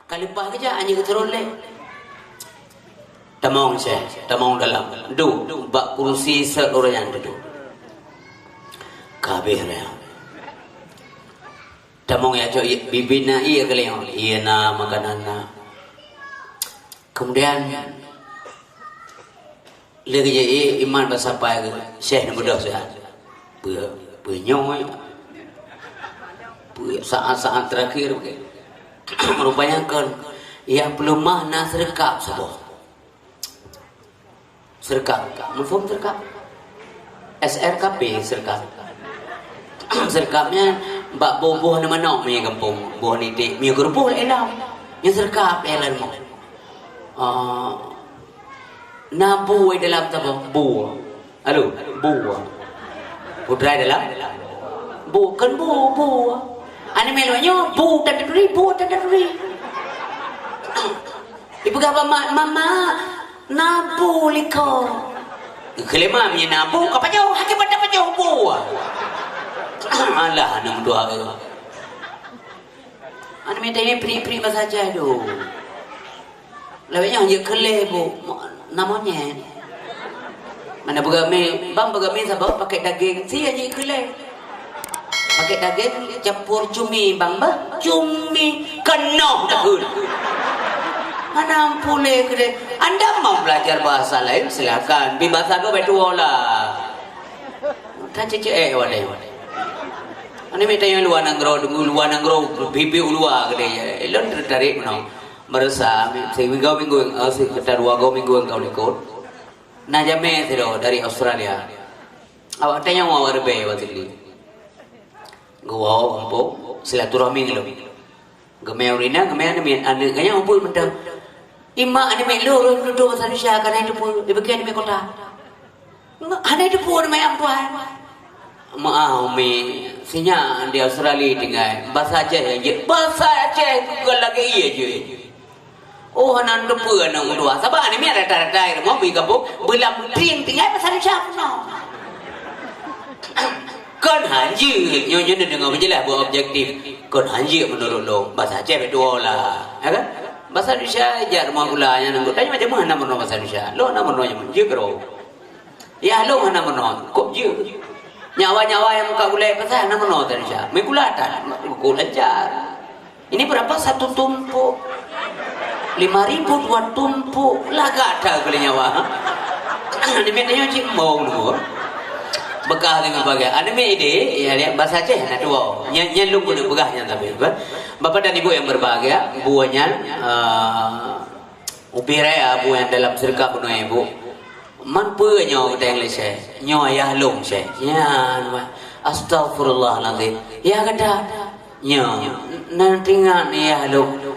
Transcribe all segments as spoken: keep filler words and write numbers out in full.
Ka leupah keujak, anjeuk geutron lé. Tamong Syeh, tamong dalam. Duek bak kurusi seuroyan duek. Ka abéh raya. Tamong jak cok ié, biet-biet na ié keuliang. Ié na, makanan na. Kemudian, lé geujak ié, iman bak sapai geuh, Syeh neubeudôh siat. Peue, peue nyoe? Peue saat-saat terakhir? Rupanya kon, nyang peuleumah na seureukab saboh. Seureukab. Muphom seureukab? S R K P seureukab. Seureukab nyan bak boh-boh aneuk manok meunyoe gampông, boh aneuk iték, meunyoe keureupôh lé lam. Nyan seureukab lé lam rumoh. Ah, na bu dalam saboh, bu. Halo, bu. Putra dalam? Bu, kon bu, bu. Aneuk mèlôn nyoe bu tanda turi, bu tanda turi. Ipeugah bak mak, "Mama, na bu likot." Keuleumah meunyoe na bu, ka pajoh, hakém bak tapajoh bu. Alah, aneuk meutuah. Aneuk meutuah nyan prik-prik basa Aceh tu. Lawét nyoe jeuet keu lé bu, na monyét. Mana beurami, bang beurami saboh pakai daging, si jeuet keu lé. Pakai daging campur cumi, bang bah. Cumi keunoh dah. Mana ampun lé keu lé. Anda mau belajar bahasa lain, silakan. Bi bahasa kau betul lah. Kan cecek eh, wadai. Aneuk meutuah nyang luwa nanggroe, luwa nanggroe, bibi u luwa keudeh. Lôn teutarek meunoe. Meureusa, sigoe minggu, eh, sekitar dua goe minggu nyang ka likot. Na jamé sidroe dari Australia. Awak tanyong awak reubée awak sendiri. Geuwoe gampông, silaturahmi ngon lôn. Geumè ureueng inong, geumè aneuk miet, aneuk geuh nyan muphom mantong. Imak aneuk miet lôn, lôn tutoe bahasa Indonesia, ka hana teupeu, ibuke aneuk miet kota. Hana teupeu aneuk miet nyang tuan. Meu'ah, Umi, sinyak di Australia tinggai. Bahasa Aceh nyang jeuet. Bahasa Aceh bukan lagèe ié jeuet. Oh, hana teupeu aneuk meutuah. Sabab aneuk miet rata-rata i rumoh beugampông, beulam trieng tinggai bahasa Indonesia peunoh. Kon hanjeuet, nyoe, nyoe neudeungoe beujeulaih, beu objektif. Kon hanjeuet meunurot lôn, bahasa Aceh beutôi lah, ya kan? Bahasa Indonesia jak rumoh gula nyang nanggut. Tanyoe macam mana hana meurunoe bahasa Indonesia? Lôn hana meurunoe nyang jeuet keudroe. Ya, lôn hana meurunoe, kok jeuet. Nyawa-nyawa nyang muka gulai pasai hana meurunoe bahasa Indonesia. Meugula tan, kok lancar. Ini berapa satu tumpuk? Lima ribu dua tumpuk. Lagak that keu lé nyawa. Aneuk miet nyoe cit mong tu. Beukah deungon bagai. Aneuk miet idéh, ya, lihat bahasa Aceh na dua. Nyan, nyan lôn keuneuk peugah nyan tapi, bah. Bapak dan Ibu yang berbahagia, buah nyan, eh, ubé raya buah nyan dalam seureukab bunoe, Bu. Man peue nyoe geutanyoe lé Syeh? Nyoe ayah lôn, Syeh. Nyan, bah. Astagfirullahalazim. Ya gata. Nyoe, na teuingat yah lôn.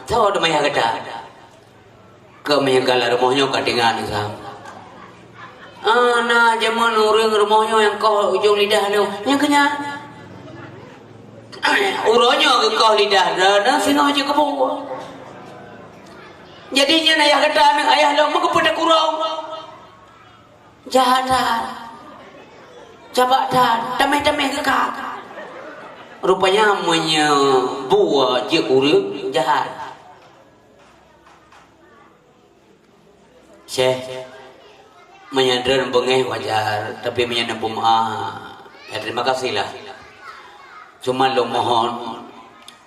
Soe teuma yah gata? Keu meunyoe galak rumoh nyoe ka teuingat Isa. Ah, na jameun ureueng rumoh nyoe nyang koh ujong lidah lôn. Nyang keu nyan. Uroe nyoe geukoh lidah droeneuh singoh jeuet keu bu. Jadi nyan ayah gata, aneuk ayah lôn, meukeupeu takurong. Jahat that. Cabak that. Taméh-taméh geuka. Rupanya meunyoe bu jeuet ureueng jahat. Syeh, meunyoe droeneuh beungéh wajar, tapi meunyoe neupeumaáh, ya terima kasih lah. Cuma lôn mohon,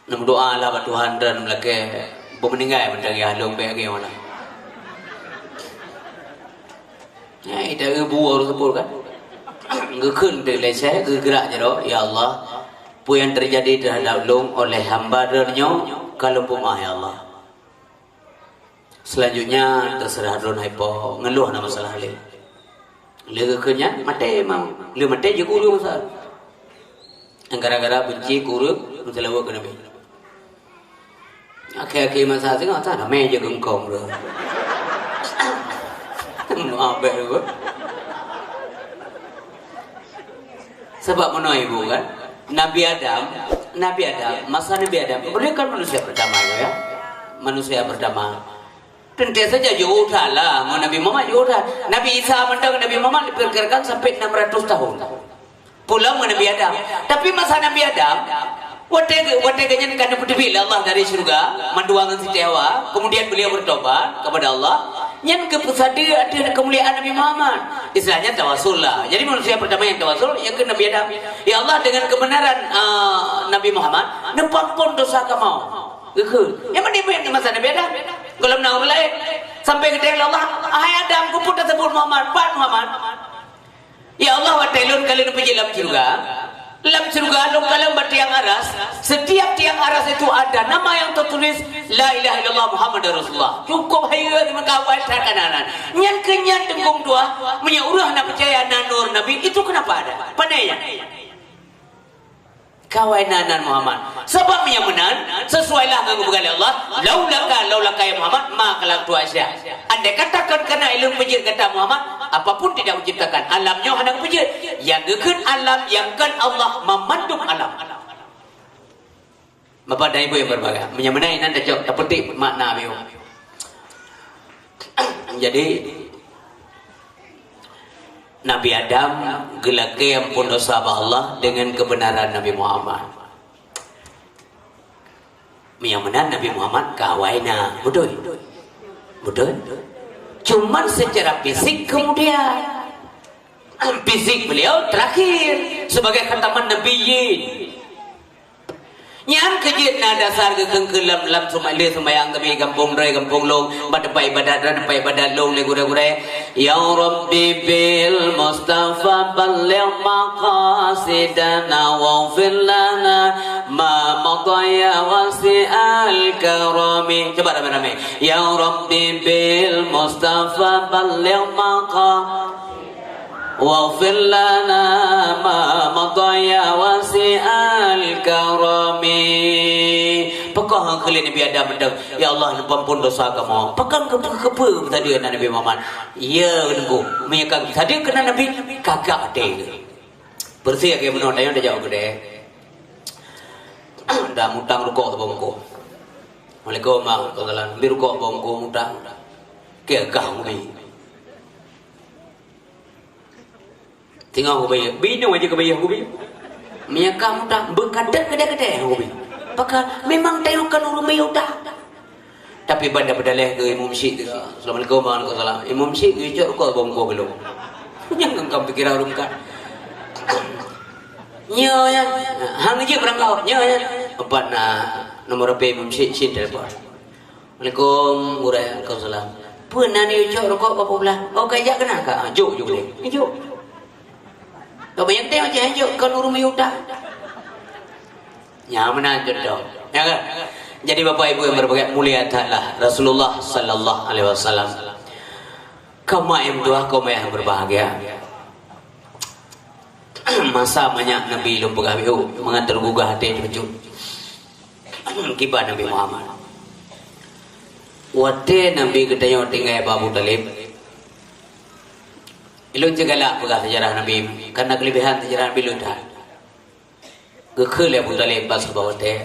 neumeudoa lah bak Tuhan droeneuh meulakée beumeuninggai mantong yah lôn bék lagée nyoe lah. Ya, ita bu ureueng seupôt kan. Geukheun teuk lé Syeh, geugrak jaroe, "Ya Allah, peue nyang teujadi teuhadap lôn oleh hamba droeneuh nyoe, ka lôn peumaáh, ya Allah." Selanjutnya, terserah droeneuh hai po, ngeuluh hana masalah lé. Lé geukheun nyan, maté memang. Lé maté jeuet keu ureueng masa. Gara-gara benci keu ureueng, meuseulaweuet keu Nabi. Akhé-akhé masa singoh, tan ramé jeuet keu eungkông tu. Maaf, bèk tu. Sebab meunoe, Ibu, kan? Nabi Adam, Nabi Adam, masa Nabi Adam, beliau kan manusia pertama, ya? Manusia pertama. Teuntèe saja jeuet that lah, ngon Nabi Muhammad jeuet that. Nabi Isa mantong ngon Nabi Muhammad diperkirakan sampai enam ratus tahun. Pulang ngon Nabi Adam. Tapi masa Nabi Adam, Watée ge-, watée geuh nyan ka neupeuteubiet lé Allah dari syeuruga, mandua ngon Siti Hawa, kemudian beliau bertobat kepada Allah, nyan geupeusadeue ateueh keumuliaan Nabi Muhammad. Istilahnya tawasul lah. Jadi manusia pertama yang tawasul, nyang keu Nabi Adam. Ya Allah, dengan kebenaran, ah, Nabi Muhammad, neupeuampon dosa kamoe. Geukheun. Nyang mana masa Nabi Adam? Gohlom na ureuëng laén. Sampai geutanyong lé Allah, "Hai Adam, keupeue taseubut Muhammad? Pat Muhammad?" Ya Allah, watée lôn ka lheueh neupeujeuet lam syeuruga, lam syeuruga lôn kalon bak tiang aras, setiap tiang aras itu ada nama yang tertulis, "La ilaha illallah Muhammadar Rasulullah." Cukup hayeue meukawan that keunan. Nyan keuh nyan teungku tuha, meunyoe ureuëng hana peucaya na nur Nabi, itu kenapa ada? Pane nyan? Kawai na nan Muhammad. Sabab nyang meunan, sesuai lah ngon geupeugah lé Allah, "Laulaka, laulaka ya Muhammad, ma khalaqtu asya." Andai kata kon karena ilôn peujeuet gata Muhammad, apapun tidak kuciptakan. Alam nyoe hana kupeujeuet. Nyang geukheun alam, nyang kon Allah meumandum alam. Bapak dan Ibu yang berbahagia, meunyoe meunan inan tacok, tapetik makna biu. Jadi, Nabi Adam geulakée ampôn dosa bak Allah dengan kebenaran Nabi Muhammad. Meunyoe meunan Nabi Muhammad ka awai na, beutôi? Beutôi? Cuman secara fisik kemudian. Fisik beliau terakhir sebagai khataman nabiyyin. Nyan keuh jeuet na dasar geukheun keu lam, lam seumayang, lé seumayang kami gampông droe, gampông lôn, bak teumpat ibadat droe, teumpat ibadat lôn lé gurée-gurée. Ya Rabbi bil Mustafa balligh maqasidana waghfir lana ma madha ya wasi'al karami. Coba ramai-ramai. Ya Rabbi bil Mustafa balligh maqa-, waghfir lana ma madha ya wasi'al karami. Peugah keu lé Nabi Adam mantong, "Ya Allah, neupeuampôn dosa kamoe." Pakon keupeue-keupeue tadi na Nabi Muhammad? Ya, nunggu. Meunyoe ka tadi keunan Nabi, kagak até. Beureuséh lagée meunoe, tanyoe tajak u keudè. Dah mutang rukok bak mukoh. Assalamualaikum, Mak. Waalaikumsalam. Bi rukok bak mukoh mutang. Keu kah ngubi. Singoh geubayeue. Bi nyoe aja geubayeue ngubi. Meunyoe ka mutang, beukatet keudeh-keudeh ngubi. Pakon memang tanyoe kon ureuëng miyueb that. Tapi ban dapeudaléh keu imum syik teuka. Assalamualaikum, waalaikumsalam. Imum syik geujok rukok bak mukoh geulong. Nyang kangkam pikiran ureuëng kat. Nyoe nyan. Hang jeuet beurangkaho. Nyoe nyan. Empat na nomor H P imum syik, sien telepon. Assalamualaikum, gurée. Waalaikumsalam. Peue na neujok rukok bak mukoh blah? Oh, ka jak keunan ka? Ah, jok, jok deh. Jok. Kau banyak teh macam jok, kon ureuëng miyueb that. Nyan meunan contoh. Ya kan? Jadi Bapak Ibu yang berbahagia, mulia that lah Rasulullah sallallahu alaihi wasallam. Kaum meutuah, kaum yang berbahagia. Masa manyak Nabi lôn peugah biu, mangat teugugah até teujok. Kiban Nabi Muhammad. Watée Nabi geutanyoe tinggai bak Abu Thalib, ilôn cit galak peugah seujarah Nabi, karena keulebihan seujarah Nabi lôn that. Geukheun lé Abu Thalib bak saboh watée,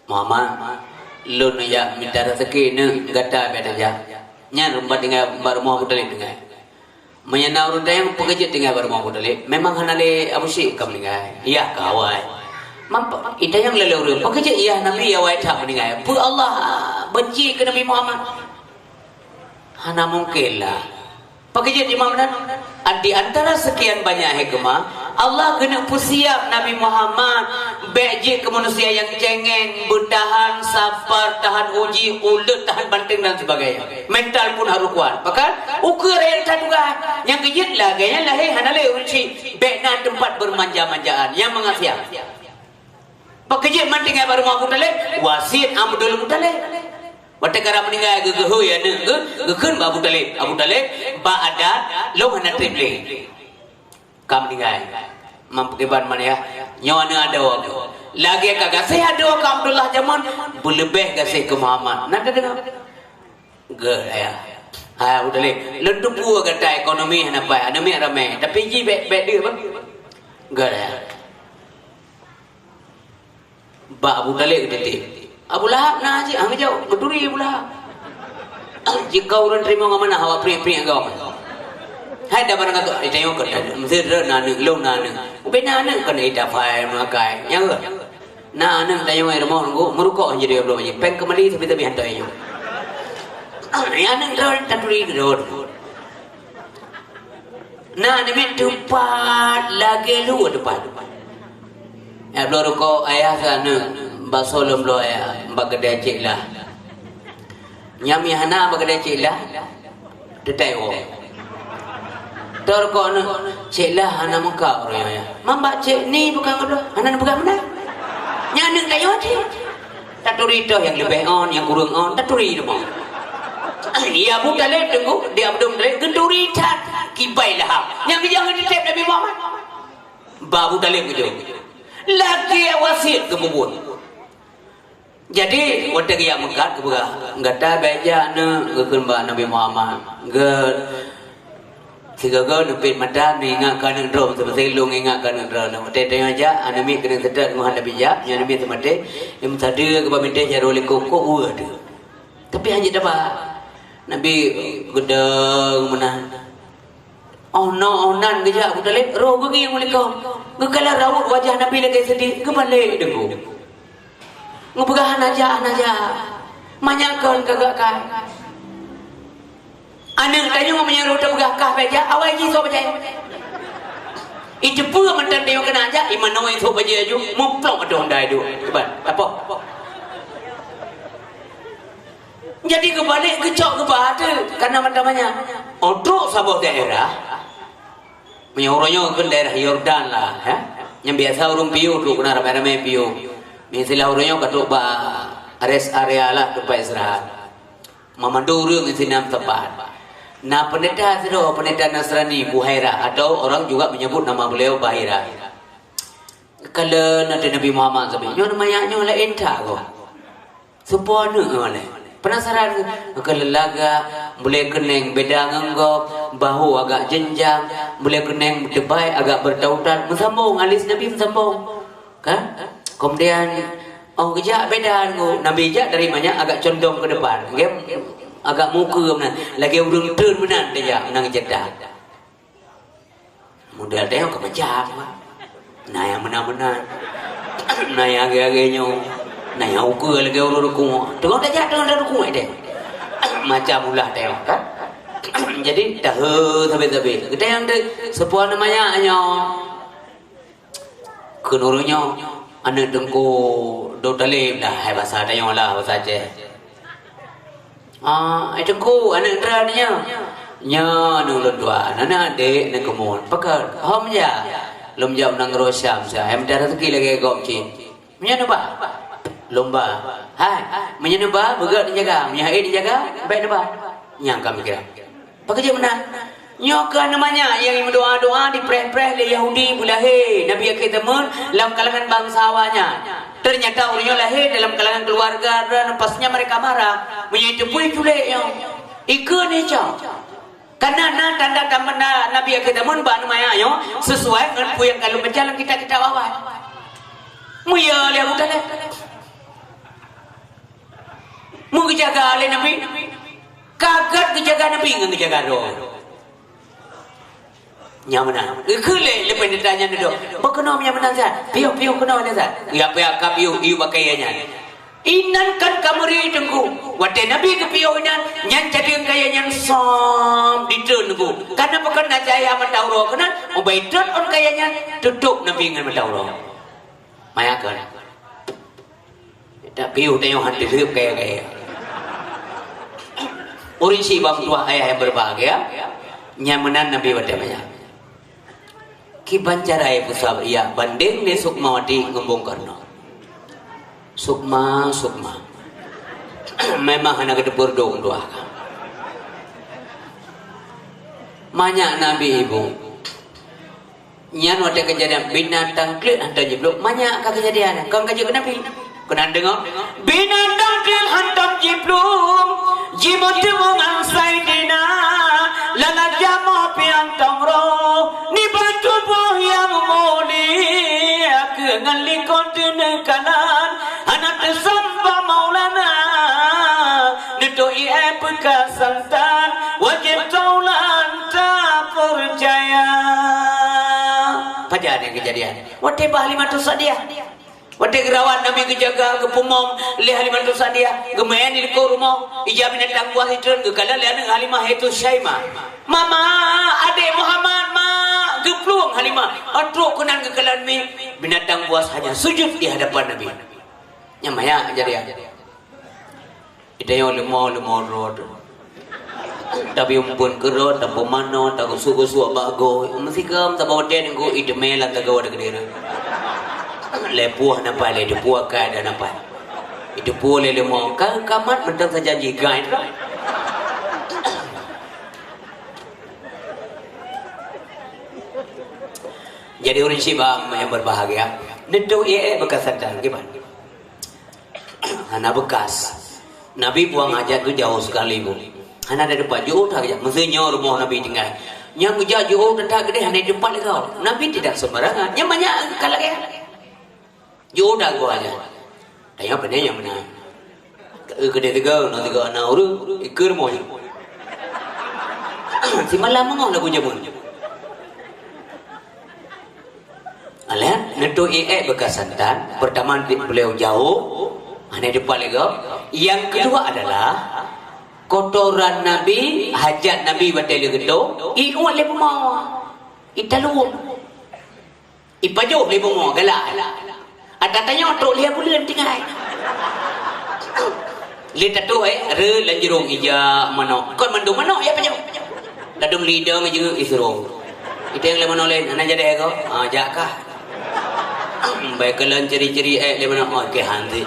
"Muhammad, lôn jak mita raseuki neu gata bak tajak." Nyan rumoh tinggai, bak rumoh Abu Thalib tinggai. Meunyoe na ureuëng tanyong, "Pakon jeuet tinggai bak rumoh Abu Thalib?" Memang hana lé Abu Syik ka meuninggai. Yah ka awai. Mampa, itanyong lé ureuëng, "Pakon jeuet yah Nabi awai that meuninggai? Peue Allah benci keu Nabi Muhammad?" Hana mungken lah. Pakon jeuet imam nan? Di antara sekian banyak hikmah, Allah keuneuk peusiap Nabi Muhammad bék jeuet keu manusia nyang cengeng, beutahan, sabar, tahan uji, uleut, tahan banting dan sebagainya. Mental pun harus kuat. Bahkan, ukeue rayeuk that tugaih. Nyang keujeuet lagée nyan lahé hana lé ureuëng chik. Bék na teumpat bermanja-manjaan. Nyang meungasiah. Pakon jeuet man tinggai bak rumoh Abu Thalib, wasiet Abdul Muthalib. Watée ka meuninggai geugeuhôi aneuëk geuh, geukheun bak Abu Thalib. Abu Thalib, bak adat, lôn hana treb lé. Ka meuninggai. Mam peukiban man yah, nyoe aneuëk adoe keuh. Lagée ka gaséh adoe keu Abdullah jameun, beuleubeh gaséh keu Muhammad. Na tadeungoe? Geuh, ayah. Hai Abu Thalib, lôn teupeue gata ekonomi hana pai, aneuk miet ramé, tapi jih bék, bék deuek bah. Geuh, ayah. Bak Abu Thalib geutitip. Abu Lahab na cit, hana geujaweueb, geuturi Abu Lahab. Jika ureuëng teurimong amanah, awak priek-priek agam. Hai dah barang kata, eh, tengok ke, mesti ada na aneuk, lôn na aneuk. Ubé na aneuk kan, eh, dah fai meuakai. Nyang ke? Na aneuk tayong air moh nunggu, meurukok hanya dia belum aja. Peng kembali tapi-tapi hantar ayo. Ah, ya aneuk dah taturi dah. Na aneuk teumpat lagèe lu teumpat. Ya, bloe rukok ayah sa aneuk, baso lom bloe ayah, bak keudè cik lah. Nyang meuhana bak keudè cik lah, teutai woe. Tor kok aneuk, cik lah hana muka ureueng nyan. Mambak cik ni bukan ngon bloe, hana neupeugah meunan. Nyan aneuk tayong cik. Taturi toh nyang leubeh on, nyang kureueng on, taturi teuma. Di Abu Talib teungku, di Abdul Muttalib, geuturi that kibai Lahab. Nyang geujak ngon titép Nabi Muhammad. Ba Abu Talib geujok. Lagèe wasiet geupeubuet. Jadi, watèe geujak meukat geupeugah, "Gata bèk jak neuk," geukheun bak Nabi Muhammad. Geu-, sigoe-goe neupet mata, neuingat keu aneuk droe, seubeutôi lôn ingat keu aneuk droe. Watèe tanyoe jak, aneuk miet keuneuk seutôt ngon hana bijak, nyoe aneuk miet teumaté, nyang meusadeue geuba mité jaroe likot, kok ueh teuh. Tapi hana jiteuba. Nabi geudong meunan. Oh noe, oh nan geujak Abu Talib, roh geungieng u likot. Geukalon raut wajah Nabi lagèe seudeh, geubalek deungon. Geupeugah hana jak, hana jak. Manyak kon ka gak kai. Aneuk tanyoe meunyoe roh teupeugah kah bèk jak, awai jih soe bajèe. Iteupeue mantong tanyoe keuneuk jak, iman noe soe bajèe aju, muplok ateueh honda iduek. Kiban, apoh. Jadi geubalek geucok geuba teuh, karena mantong manyak. Untuk saboh daerah, meunyoe uroe nyoe keu daerah Yordan lah, ya. Nyang biasa ureueng piôh trok keunan ramé-ramé piôh. Meuistilah uroe nyoe ka trok bak rest area lah, teumpat istirahat. Meumandum ureueng sinan teumpat. Na peundeta sidroe, peundeta Nasrani, Buhaira, atau orang juga menyebut nama beliau Bahira. Kalon ateueh Nabi Muhammad sabe, nyoe manyak nyoe laén that goe. Soe po aneuk nyoe lé? Penasaran, meukeuleuh lagak, bulèe keuneng beda ngon gob, bahu agak jenjang, bulèe keuneng teubai agak bertautan, meusambong, alis Nabi meusambong. Kan? Kemudian, oh, geujak beda ngon Nabi jak dari manyak agak condong ke depan. Nggih, agak muka meunan. Lagèe ureueng treun meunan dia jak, meunan geucedak. Model teuh ka macam. Na nyang meunan-meunan. Na nyang agé-agé nyoe. Na nyang ukeue lagèe ureueng rukuk. Teungoh tajak, teungoh tarukuk deh. Macam ulah teuh kan. Jadi, tahe sabe-sabe. Geutanyong deh, soe po aneuk manyak nyoe? Kheun ureueng nyoe, aneuk Teungku Abdul Muttalib lah, hai basa tanyoe lah, basa Aceh. Ah, hai Teungku, aneuk droe nyoe. Nyoe aneuk lôn tuan, aneuk adék, aneuk keumuen. Pakon? Hom jak. Lôn jak u nanggroe Syam, Syam. Hai mita raseuki lagèe gob cit. Meunyoe neuba? Lôn ba. Hai, meunyoe neuba, beugöt neujaga. Meunyoe hana neujaga, bèk neuba. Nyang ka meukeurah. Pakon jeuet meunan? Nyoe keuh aneuk manyak nyang meudoa-doa dipreh-preh lé Yahudi beulahé Nabi akhé zaman lam kalangan bansa awaknyan. Ternyata ureueng nyoe lahé dalam kalangan keuluwarga droe, leupasnya mereka marah. Meunyoe jiteupeue culek nyoe, ikeu ni cok. Karena na tanda-tanda Nabi akhé zaman bak aneuk manyak nyoe sesuai ngon peue nyang ka lôn baca lam kitab-kitab awai. Meuyö lé Abu Thalib. Meugeujaga lé Nabi. Ka gèt geujaga Nabi ngon geujaga droe. Nyan meunan. Geukheun lé leubeh neutanyoe nyoe. Beuh keunoe nyan meunan, Zat. Piôh-piôh keunoe nyan, Zat. Ya, piôh ka piôh, yue pakai nyan. Inan kan ka meuri Teungku. Watèe Nabi geupiôh inan, nyan cadeung kayèe nyan som ditreun Teungku. Karena pakon na cahya mata uroe keunan, ubé treun ôn kayèe nyan, tutôp Nabi ngon mata uroe. Maya kön. Tapi tanyoe han teuheup kaya-kaya. Ureueng syiek bak meutuah ayah nyang berbahagia, nyan meunan Nabi watèe manyang. Kiban cara pusab ia bandeng lé Sukmawati ngon Bung Karno. Sukma, Sukma. Memang hana geuteupeue dong tuah. Manyak Nabi ibu. Nyan watèe keujadian binatang kleuet hantom jiplueng, manyak ka keujadian, kon ka jeuet keu Nabi. Keunan deungö, binatang kleuet hantom jiplueng, jimeuteumeung ngon Saidina, lalak jamoe pih hantom roh, nibak tuboh nyang mulia, keu ngon likot teuneuk kanan, hana teusambah Maulana, neutôk ie peuka santan, wajéb taulan tapeureulèe. Ada kejadian. Watée bah Halimatus Sa'diyah. Watée geurawan Nabi geujaga, geupeumom lé Halimatus Sa'diyah, geumeu'en di likot rumoh, ija binatang buas itreun geukalon lé aneuk Halimah, yaitu Syaimah. "Mama, adék Muhammad, Mak!" Geuplueng Halimah, trok keunan geukalon miet, binatang buas hanya sujud di hadapan Nabi. Nyan manyak jadi. Ita nyoe leumo-leumo rot. Tapi umpun keurot, tapeumanoe, tagusuk-gusuk bak goe. Meusigoe tabawa watée nunggu iteumé lam tagawa deukeudeuh. Lé puah napai, lé teupuah kai dan napai. Iteupuah lé leumo, ka kamat mantong sajan jigai tu. Jadi ureuëng syiba yang berbahagia, nentu ie bekas santan gimana? Hana bekas. Nabi buang hajat tu jauh sekali, Bu. Hana ada tempat, jauh that hajat. Mesti nyoe rumoh Nabi tinggai. Nyang geujak jauh that geudeh hana tempat lagau. Nabi tidak sembarangan. Nyang banyak ka lagée. Jauh that gua hajat. Tanya apa ni yang benar? Eh, kedai tiga, nak tiga anak urut, ikut rumah je. Si malam mengoh lagu jamun. Alah, neutôk ie bekas santan, pertama di beliau jauh, hana depan lego. Yang kedua adalah kotoran Nabi, hajat Nabi batée leugeutôk, iuet lé peumawa. Italum. Ipajoh lé peumawa galak. Ata tanyoe trok lhée buleuen tinggai. Lé tatuh, eh, re lanjurong ija manok. Kon mandum manok ya pajoh. Ladum lidong je isuro. Iteng lé manok lain, hana jadi ko. Ah, jak kah. Bai keulan ceri-ceri eh lé manok, oh, ke hanti.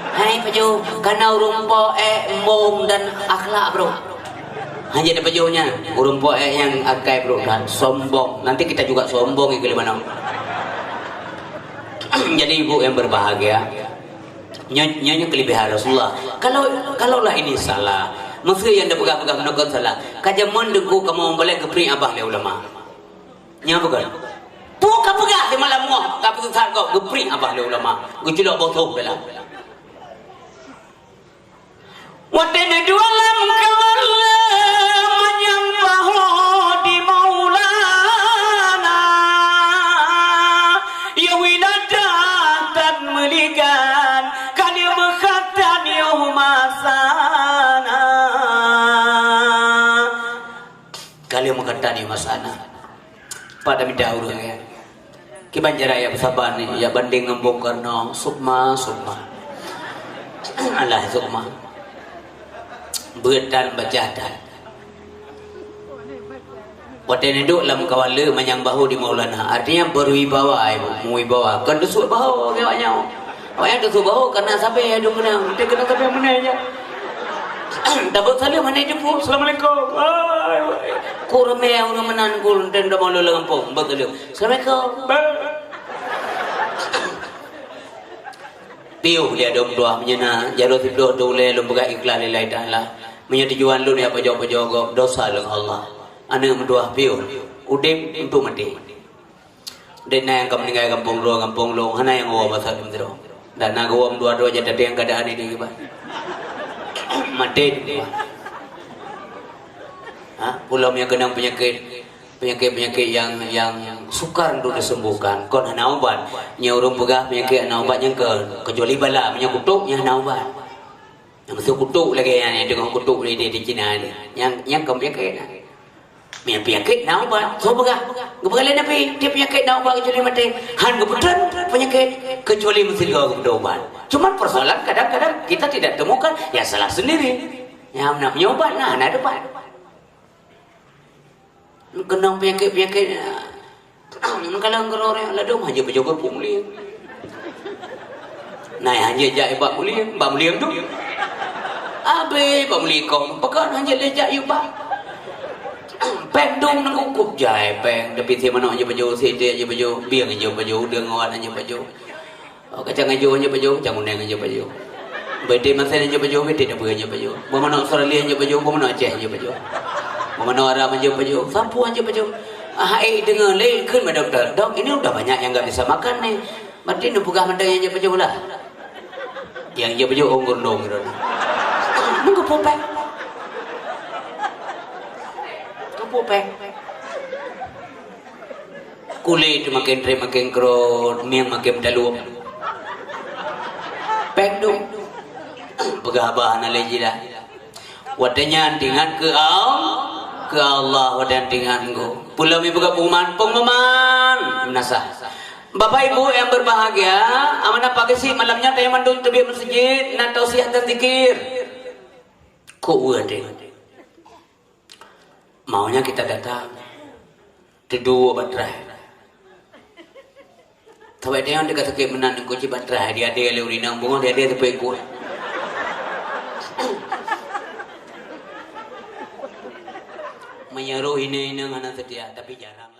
Hai pajoh, kana ureuëng po eh embong dan akhlak, bro. Hanya ada pajoh nyan, ureuëng po eh nyang akai, bro, dan sombong. Nanti kita juga sombong ya kali manok. Jadi ibu yang berbahagia, Nyoe, nyoe, nyoe kelebihan Rasulullah. Kalau, kalaulah ini salah, meusti nyang tapeugah-peugah meunan kon salah. Ka jameun Teungku kamoe balek geupriek abah lé ulama. Nyoe bukan. Peue kapeugah di malam nyoe, ka peusisat gob geupriek abah lé ulama. Geuculok boh toh dalam. Watée neuduek lam kawan le manyang bahô di Maulana, ya wiladah tan meuligan, ka lheueh meukhatan yoh masana. Ka lheueh meukhatan yoh masana. Pada mida ureuëng, ya. Kiban cara ya saban ni, ya banding ngon Bung Karno, sukma, sukma. Alah, sukma. Beuet tan, bajah tan. Watée neudok lam kawan le manyang bahô di Maulana, artinya berwibawa, ya, meuwibawa. Kon teusuk bahô, ya, awaknyan. Awaknyan teusuk bahô karena sabe, ya, dum keunong. Teukeunong sabe meunan, ya. Dabot saleuem hana jumpa. Assalamualaikum. Hai, wai. Ku ramé ureuëng meunan ku leunteng da malu lam gampông. Beutôi. Assalamualaikum. Ba. Piôh lé dom tuah meunyoe na, jaroe sidroe tu ulée lôn peugah ikhlas lillahi ta'ala. Meunyoe tujuan lôn ya pajoh-pajoh gob, dosa lôn Allah. Aneuk meutuah piôh, udeb untuk maté. Dek na nyang ka meuninggai gampông droe, gampông lôn, hana nyang woe basa lôn sidroe. Dan na geuwoe dua droe jadi tapi nyang keadaan ini kiban. Maté. Ha, ulôn nyang keunong peunyakét, peunyakét-peunyakét nyang, nyang sukar untuk disembuhkan, kon hana ubat. Nyoe ureuëng peugah peunyakét hana ubat nyang kon, kecuali bala, meunyoe kutok nyan hana ubat. Nyang meusu kutok lagée nyan, nyang teungoh kutok di, di, di Cina ni. Nyang, nyang kon peunyakét nyan. Meunyoe peunyakét na ubat, soe peugah? Geupeugah lé Nabi, tiep peunyakét na ubat kecuali maté. Han geupeutrön peunyakét kecuali meusigoe geupeudong ubat. Cuman persoalan kadang-kadang kita tidak temukan, ya salah sendiri. Ya, nak meunyoe ubat, nah, na ubat. Keunong peunyakét-peunyakét, ya. Meukalang keurore ladom hana pajoh keu Puk Mulieng. Nah, hana jak bak Mulieng, bak Mulieng tu. Abéh bak Mulieng kong, pakon hana lé jak yue bak. Péng dong nangku kup jai péng, tapi si manok hana pajoh, si iték hana pajoh, bieng hana pajoh, udeueng awat hana pajoh. Oh, kacang ijo hana pajoh, kacang kuneng hana pajoh. Beuti masen hana pajoh, beuti dapur hana pajoh. Buah manok Australia hana pajoh, buah manok Aceh hana pajoh. Buah manok Arab hana pajoh, sapu hana pajoh. Ah, eh, deungoe lé kheun bak dokto. "Dok, ini udah banyak yang nggak bisa makan nih. Berarti neupeugah mantong nyang hana pajoh lah." Nyang hana pajoh ôn gurundong gitu. Meugeupupék. Geupupék. Ulée teuh maken trép maken krot, mieng maken taluem. Péng dum. Peugah haba hana lé jilah. Watée nyan teuingat keu Al-, keu Allah, watée nyan teuingat keu. Peue lom ipeugah pengumuman, pengumuman. Meunasah. Bapak Ibu yang berbahagia, amanah pageusi malam nyoe tanyoe mandum teubiet meuseujid, na tausiah dan zikir. Kok ueh deh. Maunya kita datang. Teuduek bak trai. Sabab dia yang dekat sakit meunan, kok cit bak trai, dia ada lé ureueng inong, bungoh dia ada teupeu ikut. Meunyoe roh inong-inong hana seutia, tapi jarang.